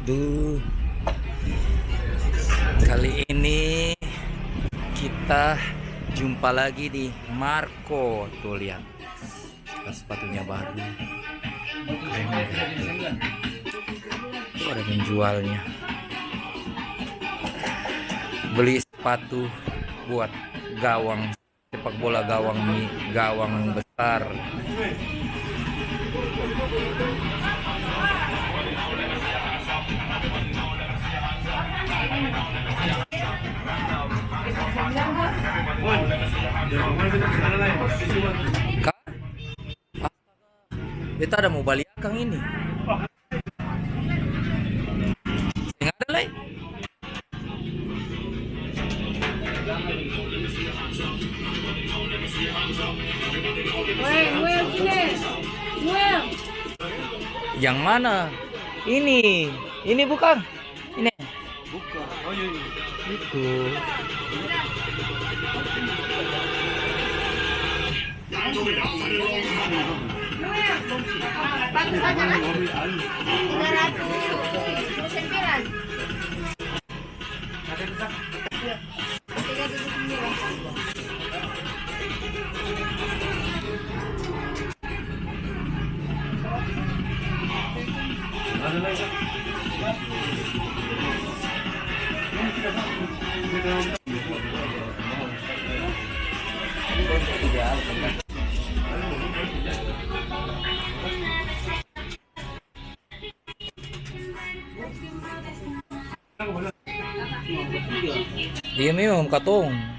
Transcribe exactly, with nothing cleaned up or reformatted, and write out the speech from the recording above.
Duh. Kali ini kita jumpa lagi di Marco. Tuh, lihat. Sepatunya baru. Keren, ya. Tuh, ada penjualnya. Beli sepatu buat gawang sepak bola, gawang mi-, gawang besar. Ka? Beta ada mau bali akang ini. Seng ada lai. Weh, Noel, sini. Noel. Yang mana? Ini. Ini bukan? Ini. Bukan. Oh, iya, iya. Itu. Iya memang katong.